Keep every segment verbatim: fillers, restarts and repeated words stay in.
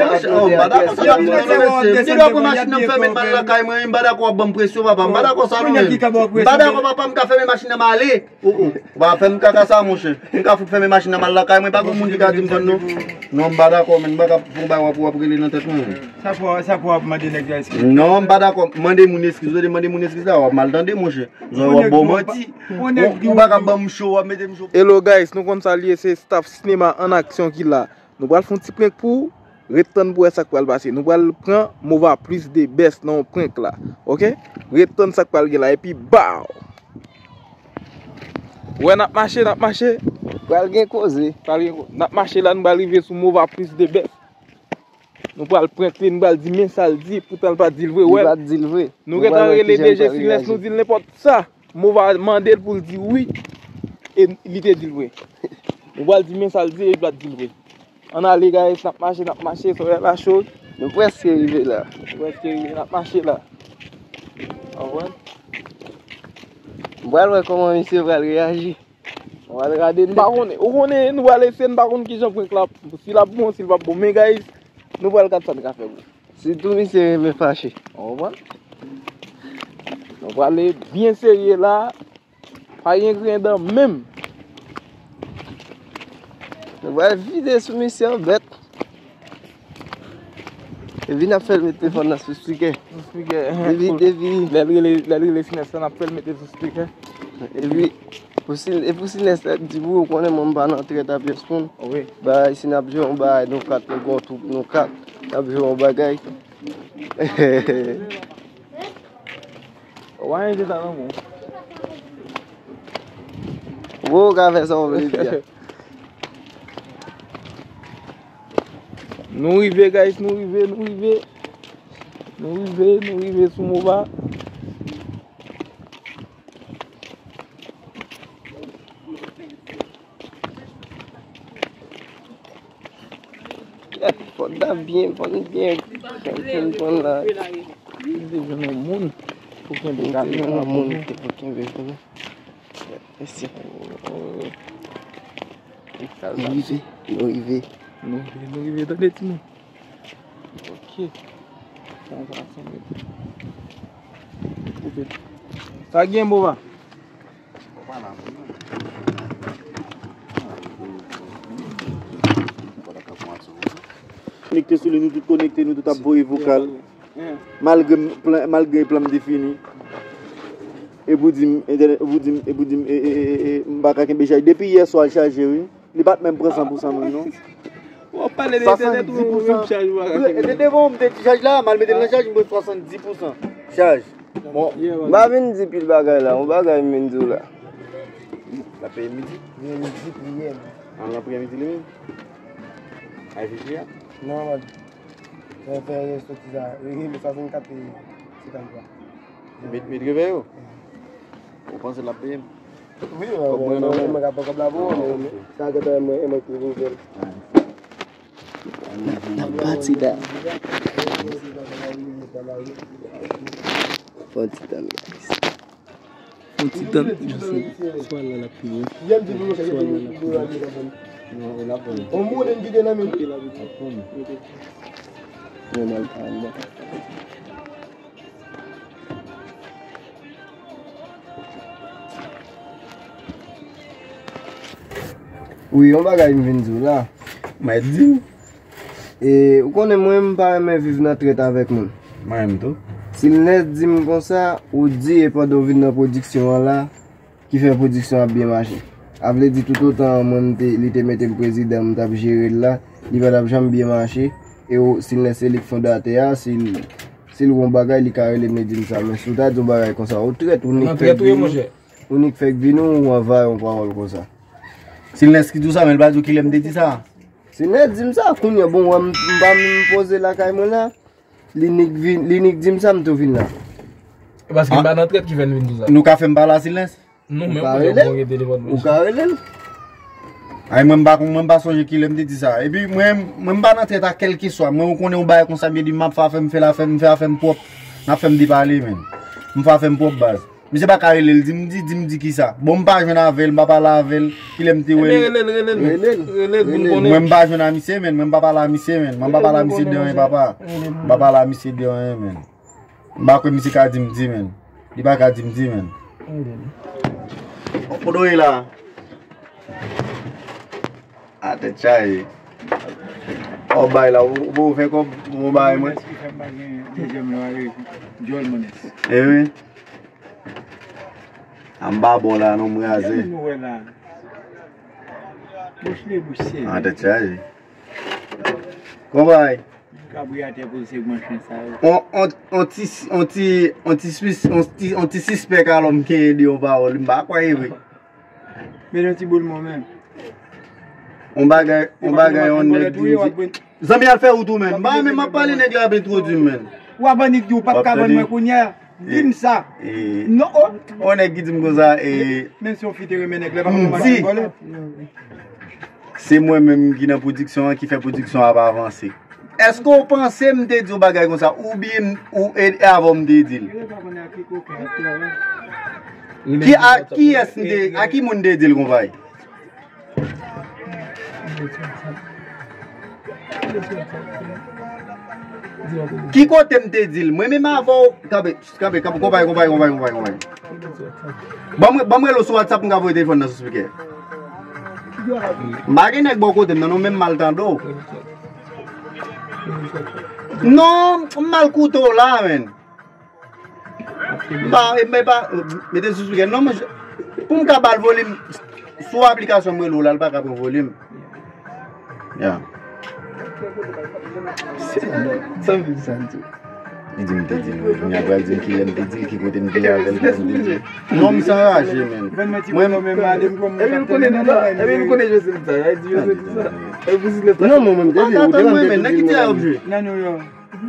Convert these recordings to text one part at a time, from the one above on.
Oh, m pa dakò sa w ap di non, mesye. M te dwe pran machin nan, m fèmen m al lakay mwen, m pa dakò w ap ban m presyon, papa. M pa dakò sa non, menm. M pa dakò, papa, m ka fèmen machin nan m ale. Ou, ou, ou pa fè m kaka sa, monchè. M ka fout fèmen machin nan m al lakay mwen, pa gen moun ki ka di m konn non. Non, m pa dakò, men m pa ka fè yon bagay w ap, w ap rele nan tèt mwen. Sa pou, sa pou w ap mande nèg la eskiz. Non, m pa dakò. Mande moun eskiz, ou tande mande moun eskiz la, w ap mal tande, monchè. Zòrèy w ap ba w manti. Ou, ou pa ka ban m cho, w ap mete m cho. Hello guys, nou konn sa l ye, se staff Sinema an Aksyon ki la. Nou pral fè yon ti prank pou ou. Ret tann pou wè sa k pral pase. Nou pral pran Mova Plus de Best nan yon prank la. Oke? Ret tann sa k pral gen la. Epi, baw! Ou wè n ap mache, n ap mache. Pral gen koze. Pral gen ko-, n ap mache la, nou pral rive sou Mova Plus de Best. Nou pral prank li, nou pral di men sa l di, poutan l pa t di l vre. Li pa t di l vre. Nou gentan rele D J Silens, nou di l nenpòt sa. Mova mande l pou l di wi, e li te di l vre. Nou pral di men sa l di, e li pa t di l vre. Ann ale, guys, n ap mache, n ap mache, solèy la cho. Nou prèske rive la. Nou prèske rive, n ap mache la. Konprann? M pral wè kòman misye pral reyaji. M pral gade, m pa konnen. Ou konnen, nou pral eseye, m pa konn kijan prank la, si l ap bon, si l p ap bon. Men, guys, nou pral gad sa n ka fè pou. Sitou misye renmen fache. Ou konprann? Nou prale byen serye la. Pa gen griyen dan menm. Nou pral vide sou misye an bèt. Epi n ap fè l met telefòn nan sou spikè. Sou spikè, epi, epi lè l rele, lè l rele Silens la, n ap fè l mete sou spikè. Epi, pou Sil-, e pou Silens la di pou ou, konnen mwen m pa nan trèt a pyès moun. Wi. Bagay, si n ap jwe yon bagay, nou kat, nou gen yon twoup, nou kat, n ap jwe yon bagay. Ou pa mete sa nan men w. Ou ka fè sa w vle di a. Nou rive, guys, nou rive, nou rive. Nou rive, nou rive sou Mova. Fò n ta byen, fò n byen konprann la. Li bezwen yon moun pou kenbe kamera pou nou. Li bezwen yon moun pou kenbe pou nou. Mèsi. Nou rive, nou rive. Nou rive, nou rive, tande timoun. Ok. Sa, sa, sa, sa. Koupe. Sa gen, Mova? Konekte sou li, nou tout konekte, nou tout ap voye vokal. Malgre m plan, malgre plan m te fini. E pou di m, entènèt, e pou di m, e pou di m, e, e, e, e, e, m pa ka kenbe chaj. Depi yè swa l chaje, wi. Li pa t menm pran san pou san menm, non. W ap pale de entènèt ou menm chaj ou pa ka kenbe? Devan w, m te di chaj la, m al mete l nan chaj, m pran swasanndis pou san chaj. Bon. M pa vin di pil bagay la, yon bagay m vin di w la. L ap peye midi? Li vin di priyè. An, l ap priyè midi li menm? Ay, Vivi a? Non, man. Fè, fè soti sa. Li swasann kat e senkann twa. Met, met revè yo? Ou panse l ap peye m? Wi, mwen, mwen, mwen ka pran kòb la pou ou, men sa gentan mwen, mwen ki vin fè l. N ap pati la. Fò ti tann, guys. Fò ti tann, paske swa la l ap pi bon, swa la l ap pi bon. Non, l ap bon. L ap bon. L ap bon. Wi, yon bagay m vin di w la. Mèt di m. E, ou konnen mwen, m pa renmen viv nan trèt avèk moun. Mwen menm tou. Si Nès di m konsa, ou di e pandan w vin nan pwodiksyon an la, ki fè pwodiksyon ap byen mache. A vle di, toutotan mwen, m te, li te mete m prezidan, m t ap jere l la, li pa t ap janm byen mache. E w, si l se li k fondatè a, si l, si l wè yon bagay, li ka rele m, li di m sa. Men si w ta di yon bagay konsa, ou trèt, ou nik fèk vini, ou nik fèk vini, ou anvayi yon pawòl konsa. Si l ki di w sa, men l pa di w kilè m te di sa. Si Nès di m sa, kounye a, bon, wè, m, m pa menm poze lakay mwen la, li nik vin, li nik di m sa, m tou vin la. E paske m pa nan trèt ki fè l vin di w sa. Nou ka fè m pale a Silens? Non, men ou ka rele l. Ou ka rele l. Ay, mwen m pa konn, mwen m pa sonje kilè m te di sa. Epi mwen, mwen m pa nan trèt a kèlkeswa. Mwen ou konnen yon bagay konsa, m di m ap fè afè m, fè l afè m, fè afè m pwòp. N ap fè m depale, menm. M fè afè m pwòp, baz. Misye pa ka rele l, di m di, di m di kisa. Bon, m pa jwenn avè l, m pa pale avè l. Kilè m te wè l? Rele l, rele l, rele l, rele l pou m konnen. Mwen m pa jwenn a misye, men. Mwen m pa pale a misye, men. Mwen m pa pale a misye de anyen, papa. M pa pale a misye de anyen, men. M pa kwè misye ka di m di, men. Li pa ka di m di, men. Kote w ye la? A tèt chaje. Ò, bay la, ou, ou fè kòb, ou bay mwen. Mwen ki fè m pa gen dezyèm lwa, e, djòl mwen. E wi. An ba bon la, non, m raze. Gade nou wè la. Bouch li, bouch sere. A tèt chaje. Konpay. Kabri atè pou se manchen sa yo. On, on, on ti, on ti, on ti sis-, on ti, on ti sispèk alò m kenyen de yon pawòl, m pa kwè e vre. Men yon ti boul mwen menm. On bagay, on bagay, on nèg di, zanmi al fè wout ou, men. M pa menm ap pale nèg la ap entwodui m, men. W ap annik di w p ap ka vann mwen kounye a. Di m sa. Non, o. On nèg ki di m konsa, e. Men si yon fi te renmen nèg la, pa konn yon bagay vòlè. Se mwen menm ki nan pwodiksyon an, ki fè pwodiksyon an ap avanse. Èske w panse m te di w bagay konsa, oubyen m, ou e, e avè w m te di l? Ki, a kiyès m te, a ki moun m te di l, konpay? Ki kote m te di l? Mwen menm avè w, kanpe, kanpe, kanpe, konpay, konpay, konpay, konpay, konpay. Ban mwen, ban mwen rele w sou WhatsApp, m ka voye telefòn nan sou spikè. M pa gen nèg bò kote m nan, non, menm m al tande w. Non, m al koute w la, menn. M pa, m pa, mete sou spikè. Non, monchè, pou m ka ba l volim, sou aplikasyon m rele w la, l pa ka pran volim. Ya. Sa m di sa m di. Li di m te di l, wi. Kounya pral di m kilè m te di l, ki kote m te avè l, kilè m te di l. Non, m se anraje, menn. Mwen, epi l konnen nou la, epi l konnen José m sa, li di José m sa. Epi pou si lè sa. Non, mwen, mwen, m te di, ou te wè m te di l. Nan New York.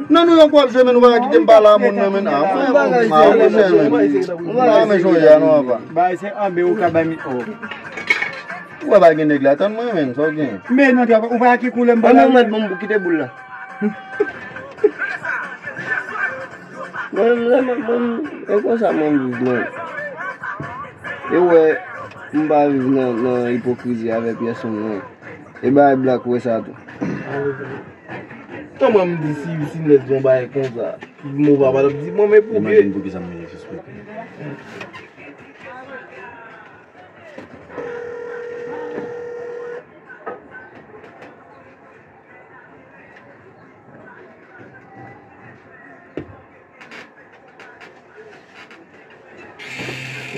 Nan New York w ap jwe, men nou pa ka kite m pale a moun nan, men. A, mwen, mwen, mwen, mwen, mwen, mwen, mwen, jodi a, non, papa. Bagay se anbe ou ka bay mi, o. Ou wè pa gen nèg la, tann mwen, men, sa w gen. Men non, ou pa ki koulè m pale. Mwen, mwen, mwen, kite boul la. Mwen, mwen, mwen, mwen, e konsa mwen viv, mwen. E wè, m pa viv nan, nan ipokrizi avè pyèsonn, mwen. E bagay Black wè sa tou. Kòman m di si, si nèg di yon bagay konsa, mo pa pral ap di mwen, men pou byen. Imajine pou ki sa m vin disrespekte.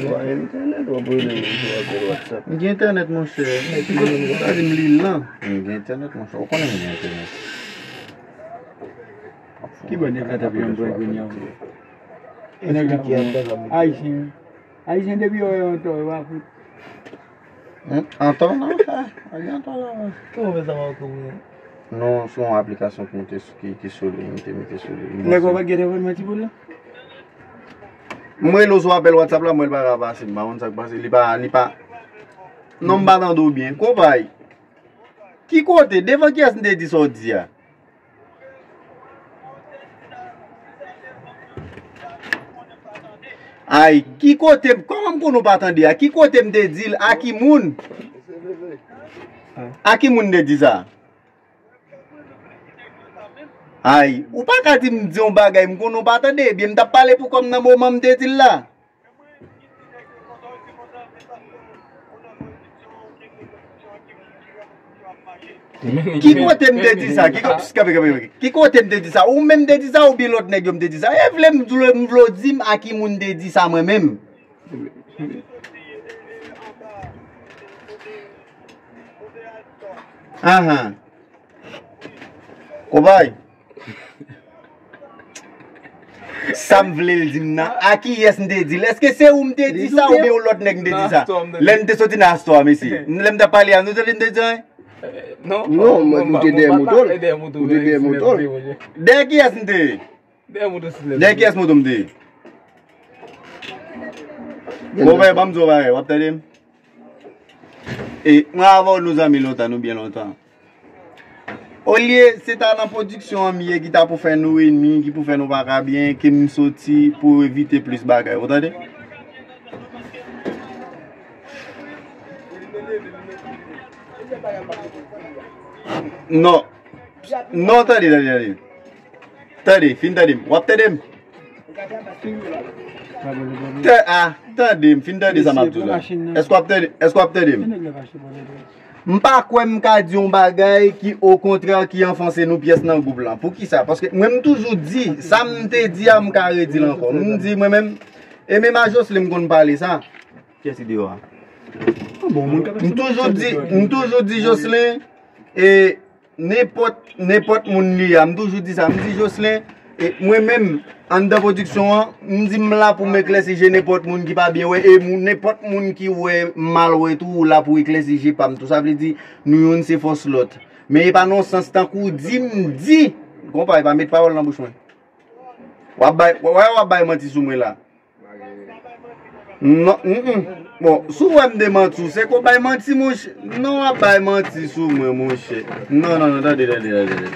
Ou pa gen entènèt, w ap rele m sou apèl WhatsApp. M gen entènèt, monchè. Sa di m li lan. M gen entènèt, monchè. Ou konnen m gen entènèt. Ki bò nèg la t ap yon bwè kounye a? Nèg la Ayisyen. Ayisyen depi yo yon tò, yo pa fout. Hmm, antò nan fè. Pa gen antò nan fè. Kòman fè sa pa konprann? Non, se yon aplikasyon ki mete sou, ki, ki sou li, mete, mete sou li. Nèg yo pa gen telefòn mwen ti boul la? M rele w sou apèl WhatsApp la, mwen l pa ka pase, m pa konn sa k pase, li pa, li pa. Non, m pa tande w byen. Konpay. Ki kote? Devan kiyès m te di sa w di a? Ay, ki kote, kòman m konnen w pa tande a? Ki kote m te di l? A ki moun? A ki moun m te di sa? Ay, ou pa ka di m di yon bagay, m konnen w pa tande, ebyen m t ap pale pou kò m nan moman m te di l la. Ki kote m te di sa? Ki ko-, kanpe, kanpe, kanpe. Ki kote m te di sa? Ou menm te di sa oubyen lòt nèg yo m te di sa? E vle m vle, m vle w di m a ki moun m te di sa mwen menm? Ahan. Konpay. Sa m vle l di m nan, a kiyès m te di l? Èske se ou m te di sa oubyen yon lòt nèg m te di sa? Lè m te soti nan Astor a, mesye. Lè m t ap pale a, nou tande m te di anyen? Non, mwen, ou te dèyè moto l. Ou te dèyè moto l. Dèyè kiyès m te ye? Dèyè moto silèt. Dèyè kiyès moto m te ye? Bon, bay, ban m di w bagay, w ap tande m? E, mwen avè w nou zanmi lontan, nou byen lontan. Olye se ta nan pwodiksyon an m ye ki ta pou fè nou enmi, ki pou fè nou pa ka byen, ke m soti pou evite plis bagay, ou tande? Non. Non, tande, tande, tande. Tande, fin tande m. W ap tande m? Ta- ah, tande m, fin tande sa m ap di w la. Èske w ap tande, èske w ap tande m? M pa kwè m ka di yon bagay ki okontrè, ki anfonse nou pyès nan gwoup lan. Poukisa? Paske mwen, m toujou di, sa m te di a, m ka redi l ankò. M di, mwen menm, e menm a Jocelyn m konn pale sa. Kiyès ki deyò a? M toujou di, m toujou di Jocelyn, e nenpòt, nenpòt moun li a, m toujou di sa, m di Jocelyn, e mwen menm, anndan pwodiksyon an, m di m la pou m eklèsi je nenpòt moun ki pa byen wè, e moun, nenpòt moun ki wè m mal wè tou, ou la pou eklèsi je pa m tou. Sa vle di, nou youn se fòs lòt. Men e pa nan sans tankou di m di, konpa, e pa met pawòl nan bouch mwen. W ap bay, w, w ap bay manti sou mwen la. Non, mm, mm. Bon, si w wè m te manti w, se ke w bay manti, monchè. Non, w ap bay manti sou mwen, monchè. Non, non, non, tande, tande, tande, tande.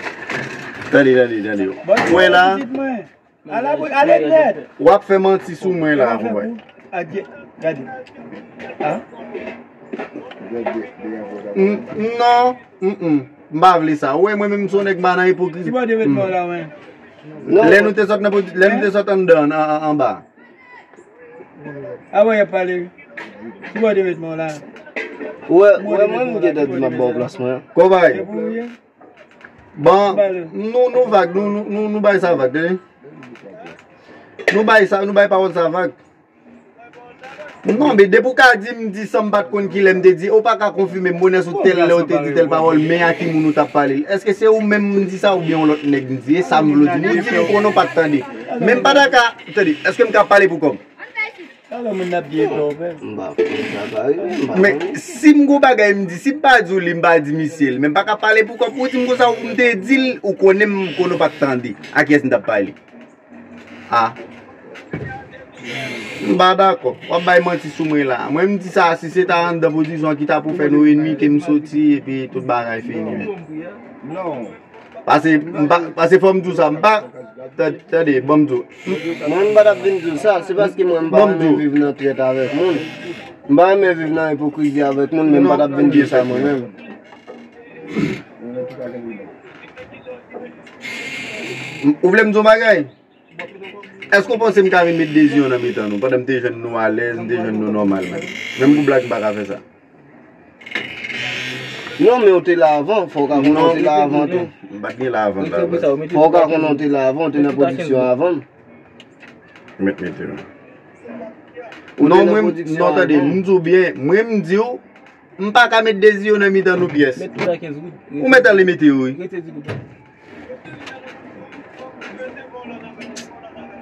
Tande, tande, tande. Mwen la, w ap fè manti sou mwen la, konpè. Adye, gade. Ah. Mm, non, mm, mm. M pa vle sa. Ou wè, mwen menm, m se yon nèg m pa nan ipokrizi. Ki bò de met mwen la, wen? Lè nou te sot nan poti-, lè nou te sot anndan, an, an, anba. A wè, y ap pale. Ki bò de met mwen la? Ou wè, ou wè, mwen, m gentan di m ap ba w plas mwen. Konpay. E pou ou ye? Bon, nou, nou vag, nou, nou, nou, nou bay sa vag, tande. Nou bay sa, nou bay pawòl sa vag. Non, men depi w ka di m di sa m pa t konn kilè m te di, ou pa ka konfime m bonè sou tèl lè w te di tèl pawòl, men a ki moun ou t ap pale l. Èske se ou menm m di sa oubyen yon lòt nèg m di? E sa m vle w di m. Ou di m konnen w pa t tande. Men m pa ta ka, tande, èske m ka pale pou kò m? Alò, moun nan ap di eklè w fè. M pa konn sa ka rive, m pa konnen. Men si m gon bagay m di, si m pa di w li, m pa di misye l. Men m pa ka pale pou kò m. Ou di m konsa, ou m te di l, ou konnen m konnen w pa t tande. A kiyès m t ap pale? Ah. M pa dakò. W ap bay manti sou mwen la. Mwen, m di sa, si se ta anndan pwodiksyon ki ta pou fè nou enmi, ke m soti, epi tout bagay fini, men. Non. Pase, m pa, pase fò m di w sa, m pa, ta-, tande, ban m di w. Mwen, m pa t ap vin di w sa, se paske mwen, m pa renmen viv nan trèt avèk moun. M pa renmen viv nan ipokrizi avèk moun, men m pa t ap vin di w sa, mwen menm. Ou vle m di w yon bagay? Èske w panse m ka vin met de zyon nan mitan nou, pandan m te jwenn nou alèz, m te jwenn nou nòmal menm? Menm pou blag, m pa ka fè sa. Non, men w te la avan, fò w ka konnen w te la avan tou. M pa t gen la avan, la avan. Fò w ka konnen w te la avan, w te nan pwodiksyon avan m. Mèt mete w. Non, mwen, non, tande, m di w byen, mwen, m di w, m pa ka met de zyon nan mitan nou pyès. Ou mèt ale mete yo, wi.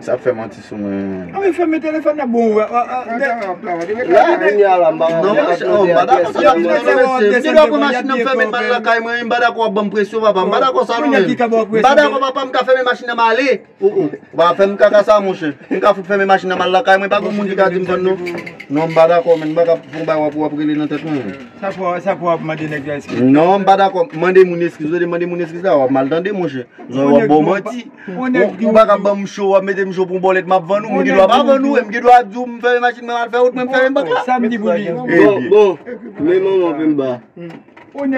Sa ap fè manti sou mwen. Ann fèmen telefòn nan, bon, wè. La, kounye a la, m pa... Non, monchè, oh, m pa dakò sa, non, mesye. M te dwe pran machin nan, m fèmen l, m al lakay mwen, m pa dakò w ap ban m presyon, papa, m pa dakò sa, non, menm. M pa dakò, papa, m ka fèmen machin nan, m ale. Ou, ou, ou pa fè m kaka sa, monchè. M ka fout fèmen machin nan, m al lakay mwen, pa gon moun ki ka di m konn, non. Non, m pa dakò, men m pa ka fè yon bagay w ap, w ap rele nan tèt mwen. Sa pou, sa pou w ap mande nèg yo eskiz? Non, m pa dakò. Mande moun eskiz, ou tande mande moun eskiz la, w ap mal tande, monchè. Zòrèy w ap ba w manti. Ou, ou pa ka ban m cho, w ap mete m cho pou yon bòlèt m ap vann ou, m gen dwa pa vann ou, e m gen dwa di w m fèmen machin mwen al fè wout mwen, m fèmen bank la. Sa m di pou li. Bon, bon, men manman Pemba.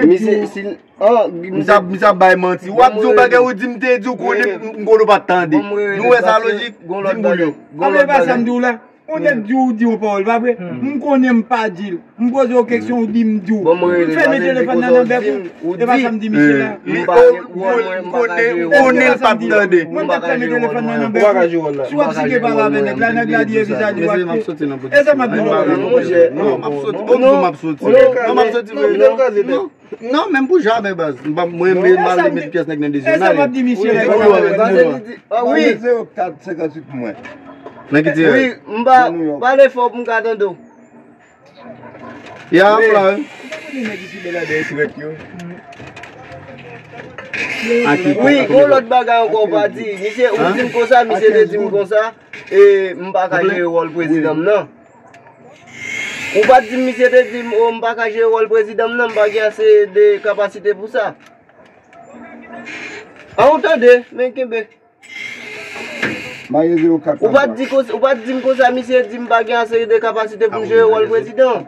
Misye, si, ah, misye ap, misye ap bay manti. W ap di yon bagay ou di m te di w konnen m, m konnen w pa t tande. Nou wè sa lojik? Di m pou l yo. Sa vle pa sa m di w la. Yon nèg di w, di yon pawòl, pa vre? M konnen m pa di l. M poze w kesyon, ou di m di w. M fèmen telefòn nan nan bèk ou. E pa sa m di misye la. Li o, m konnen, m konnen l pa t tande. Mwen m t ap fèmen telefòn nan nan bèk ou. Si w ap sike pale avè nèg la, nèg la di e vizaj li w achte. E sa m ap di w la. Non, m ap soti. Bon, m ap soti. Non, m ap soti vre, non. Non, menm pou jamè, baz. M pa, mwen, m pa vle met pyès nèg nan dezòd. N ale. Di pou yo, di pou yo. Ah, wi. Zewo kat senkanntuit pou mwen. Nan ki tiraj? Wi, m pa pale fò pou m ka tande w. Ya, m la, wi. Wi, gon lòt bagay ankò w pa di. Misye, ou di m konsa, misye te di m konsa, e m pa ka jere wòl prezidan m nan. Ou pa t di m misye te di m, o, m pa ka jere wòl prezidan m nan, m pa gen ase de kapasite pou sa. A, ou tande, men kenbe. Ou pa t di konsa, ou pa t di m konsa, misye di m pa gen ase de kapasite pou m jere wòl prezidan.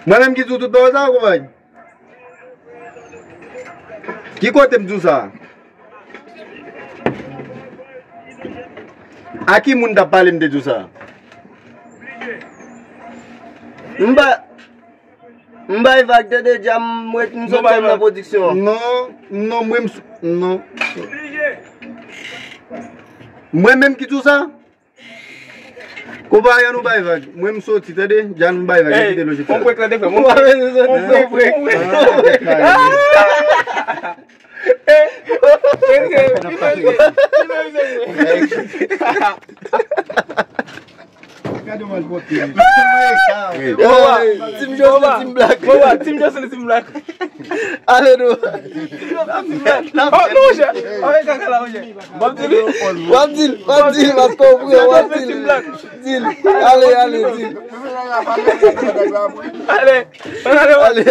Mwen menm ki di w tout pawòl sa, konprann? Ki kote m di w sa? A ki moun t ap pale m te di w sa? M ba, m bay vag tande, dja m wè m sot nan pwodiksyon. Non, non, mwen m s-, non. Mwen menm ki di w sa? Konpa, ann nou bay vag. Mwen m soti, tande? Jan m bay vag, kite lojik sa. On prank la te fè. On prank, on prank. Gade mal pote. Tim Jocelyn, Tim Black. Tim Jocelyn, Tim Black. Ale nou. Oh, non, monchè. Anvoye kaka la, monchè. W ap di l, w ap di l, w ap di l, paske w vre, w ap di l. Di l. Ale, ale, di l. Ale, ale, ale.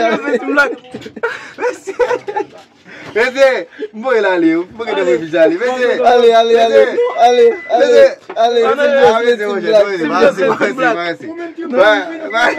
Mesye, m voye l ale, m voye l ale, mesye. Ale, ale, ale, ale, ale, ale, ale, mesye, mesye, mesye, mesye, mesye. Bye, bye.